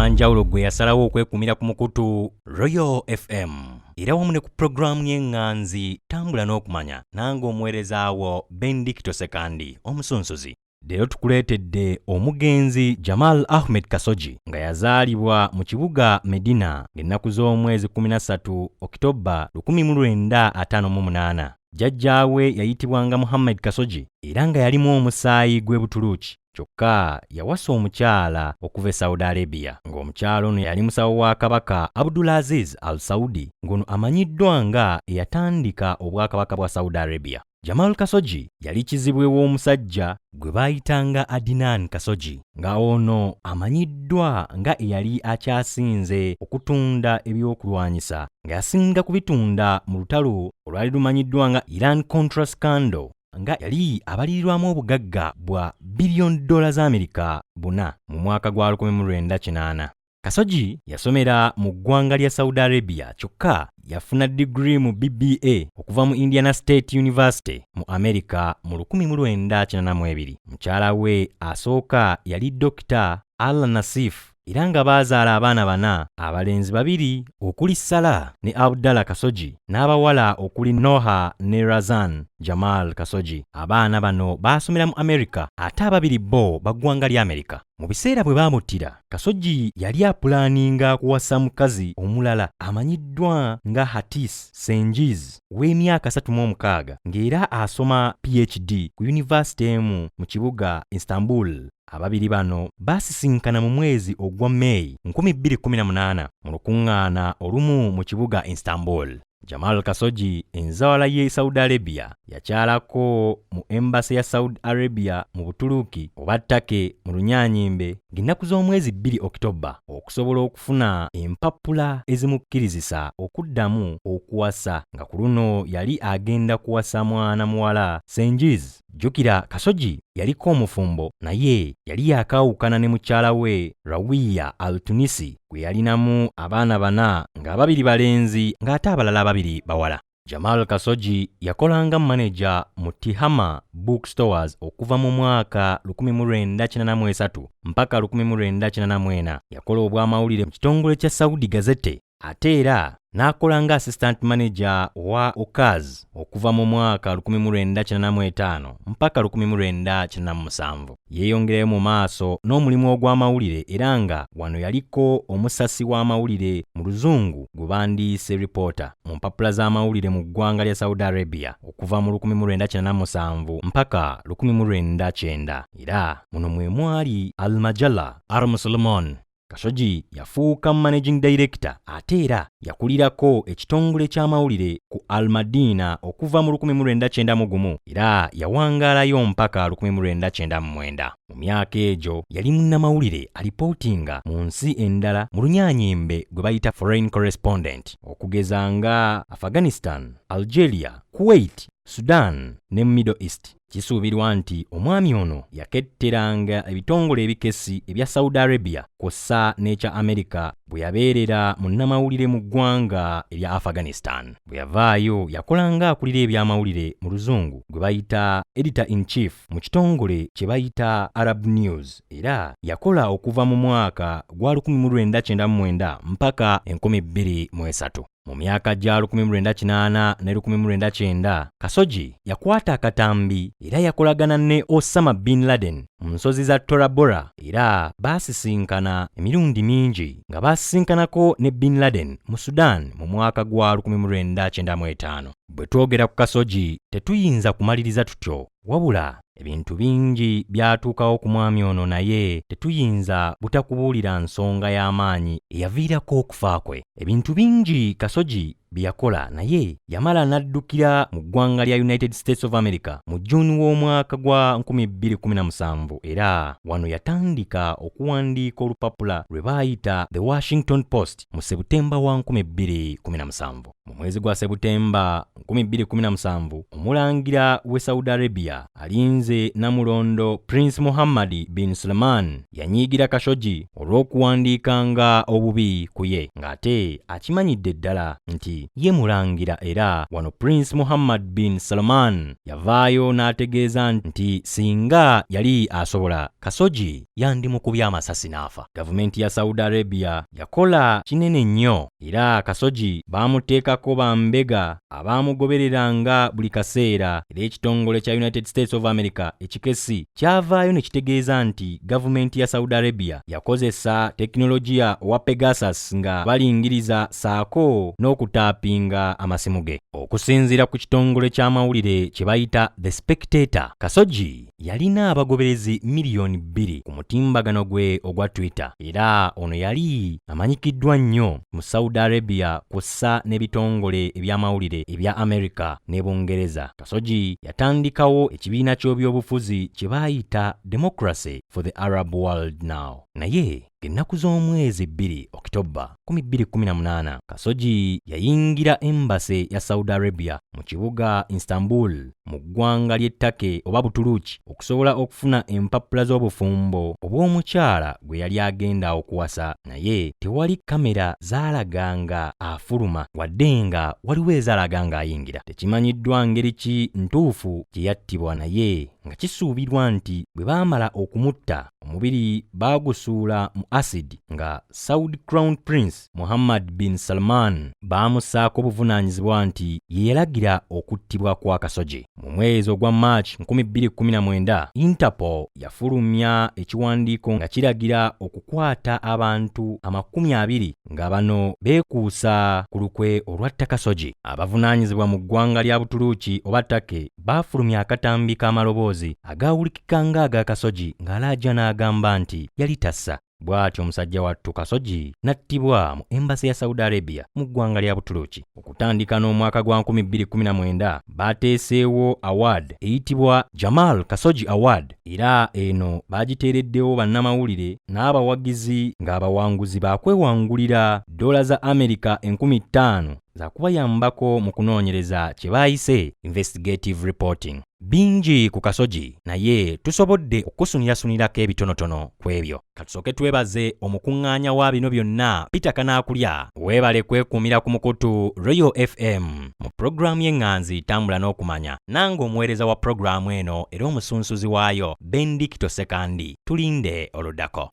Owanjawulo gwe yasalawo okwekumira ku mukutu Royal FM era wamu ne ku pulogulaamu y'eŋŋanzi Tambula n'Okumanya nange omuweereza wo Bendicto Sekandi omusunsuzi. Leero tukuleetedde omugenzi Jamal Ahmed Kasogi nga yazaalibwa mu kibuga Medina ng'ennaku z'omwezi 13 Okitobba 1958. Jjajjaawe yayitibwanga Muhammad Kasogi era nga yalimu omusaayi gw'e Butuluuki. Kyokka yawasa omukyala okuva e Saudi Arabia ng'omukyala ono yali musawo wa Kabaka Abdulaziz Al Saudi ng'ono amanyiddwa nga eyatandika obwakabaka bwa Saudi Arabia. Jamal Kasogi yali kizibwe w'omusajja gwe baayitanga Adnan Kasogi nga ono amanyiddwa nga eyali akyasinze okutunda ebyokulwanyisa nga yasinga kubitunda mu lutalo olwali lumanyiddwa nga Iran Contra Scandal nga yali abalirirwamu obugagga bwa biliyoni dola za Amerika 4 mu mwaka gwa 1980. Kasogi yasomera mu ggwanga lya Saudi Arabia kyokka yafuna digiri mu BBA okuva mu Indiana State University mu Amerika mu 1982. Mukyala we asooka yali Dokita Alla Nasif era nga baazaala abaana bana, abalenzi babiri okuli Salah ne Abdallah Kasogi n'abawala okuli Noha ne Razan Jamal Kasogi. Abaana bano baasomera mu Amerika ate ababiri bo ba ggwanga lya Amerika. Mu biseera bwe baamuttira, Kasogi yali apulaaninga kuwasa mukazi omulala amanyiddwa nga Hatis Sengiz w'emyaka 36 ng'era asoma PhD ku yunivasite emu mu kibuga Istanbul. Ababiri bano baasisinkana mu mwezi ogwa May 2018 mu lukuŋŋaana olumu mu kibuga Istanbul. Jamal Kasogi enzawala y'e Saudi Arabia yakyalako mu embasi ya Saudi Arabia mu Butuluuki oba Turkey mu Lunyaanyimbe ng'ennaku z'omwezi 2 Okitoba okusobola okufuna empapula ezimukkirizisa okuddamu okuwasa nga ku luno yali agenda kuwasa mwana muwala Sengiz. Jjukira Kasogi yaliko omufumbo naye yali yakaawukana ne mukyala we Rawiya Al-Tunisi gwe yalinamu abaana bana ng'ababiri balenzi ng'ate abalala ababiri bawala. Jamal Kasogi yakolanga maneja mu Tihama Bookstores okuva mu mwaka 1983 mpaka 1984. Yakola obwamawulire mu kitongole kya Saudi Gazette ate era n'akola nga assistant manager wa Okaz okuva mu mwaka 1985 mpaka 1987. Yeeyongerayo mu maaso n'omulimu ogw'amawulire era nga wano yaliko omusasi w'amawulire mu Luzungu gwe bandiise reporter mu mpapula z'amawulire mu ggwanga lya Saudi Arabia okuva mu 1987 mpaka 1990 era muno mwe mwali Al Majalla Al Musulman. Kasogi yafuuka managing director ate era yakulirako ekitongole ky'amawulire ku Al Madina okuva mu 1991 era yawangaalayo mpaka 1999. Mu myaka egyo yali munnamawulire alipootinga mu nsi endala mu Lunyaanyimbe gwe bayita foreign correspondent okugeza nga Afghanistan, Algeria, Kuwait, Sudan ne Middle East. Kisuubirwa nti omwami ono yaketteranga ebitongole ebikessi ebya Saudi Arabia kw'ossa n'ekya Amerika bwe yabeerera munnamawulire mu ggwanga erya Afghanistan. Bwe yavaayo yakolanga akulira ebyamawulire mu Luzungu gwe bayita editor in chief mu kitongole kye bayita Arab News era yakola okuva mu mwaka gwa 1999 mpaka 2003. Mu myaka gya 1980 ne 1990 Kasogi yakwata akatambi era yakolagana ne Osama bin Laden mu nsozi za Tora Bora era baasisinkana emirundi mingi nga baasisinkanako ne bin Laden mu Sudan mu mwaka gwa 1995. Bwe twogera ku Kasogi tetuyinza kumaliriza tutyo wabula ebintu bingi byatuukawo ku mwami ono naye tetuyinza butakubuulira nsonga y'amaanyi eyaviirako okufa kwe. Ebintu bingi Kasogi bye yakola naye yamala n'addukira mu ggwanga lya United States of America mu June w'omwaka gwa 2017 era wano yatandika okuwandiika olupapula lwe baayita The Washington Post mu Sebutemba wa 2017. Mu mwezi gwa Sebutemba 2017, omulangira w'e Saudi Arabia alinze Namulondo Prince Muhammad bin Salman yanyiigira Khashoggi olw'okuwandiikanga obubi ku ye, ng'ate akimanyidde ddala nti ye mulangira. Era wano Prince Muhammad bin Salman yavaayo n'ategeeza nti singa yali asobola, Khashoggi yandimukubye amasasi n'afa. Gavumenti ya Saudi Arabia yakola kinene nnyo, era Khashoggi baamuteekako bambega abaamugobereranga buli kaseera. Era ekitongole kya United States of America ekikesi kyavaayo ne kitegeeza nti gavumenti ya Saudi Arabia yakozesa tekinologiya owa Pegasus nga balingiriza saako n'okutaapinga amasimu ge. Okusinziira ku kitongole ky'amawulire kye bayita The Spectator, Khashoggi yalina abagoberezi 2 miliyoni ku mutimbagano gwe ogwa Twitter, era ono yali amanyikiddwa nnyo mu Saudi Arabia kw'ossa n'ebitongole eby'amawulire ebya America ne Bungereza. Khashoggi yatandikawo ekibiina ky'ebyobufuzi kye baayita Democracy for the Arab World Now. Naye ng'ennaku z'omwezi 2 Okitoba 2018, Khashoggi yayingira embassy ya Saudi Arabia mu kibuga Istanbul mu ggwanga ly'e Turkey oba Butuluki okusobola okufuna empapula z'obufumbo obw'omukyala gwe yali agenda okuwasa, naye tewali kamera zaalaga nga afuluma, wadde nga waliwo ezaalaga ng'ayingira. Tekimanyiddwa ngeri ki ntuufu gye yattibwa, naye nga kisuubirwa nti bwe baamala okumutta, omubiri baagusuula mu acid, nga Saudi Crown Prince Muhammad bin Salman baamussaako obuvunaanyizibwa nti ye yalagira okuttibwa kwa Khashoggi. Mu mwezi ogwa March 2019, Interpol yafulumya ekiwandiiko nga kiragira okukwata abantu 20 nga bano beekuusa ku lukwe olwatta Khashoggi. Abavunaanyizibwa mu ggwanga lya Butuluki oba Turkey baafulumya akatambi k'amaloboozi agaawulikika ng'aga Khashoggi ng'alaaja n'agamba nti yali tassa. Bw'atyo omusajja wattu Khashoggi n'attibwa mu embassy ya Saudi Arabia mu ggwanga lya Butuluki. Okutandika n'omwaka gwa 2019, baateeseewo award eyitibwa Jamal Khashoggi Award, era eno baagiteereddewo bannamawulire n'abawagizi, ng'abawanguzi baakwewangulira dola za Amerika 5,000 za kubayambako mu kunoonyereza kye baayise investigative reporting. Bingi ku Khashoggi, naye tusobodde okusunirasunirako ebitonotono ku ebyo. Katusooke twebaze omukuŋŋaanya wa bino byonna, Peter Kanaakulya. Weebale kwekuumira ku mukutu Royal FM mu pulogulaamu y'eŋŋanzi Tambula n'Okumanya, nange omuweereza wa pulogulaamu eno era omusunsuzi waayo, Bendikito Sekandi. Tulinde oluddako.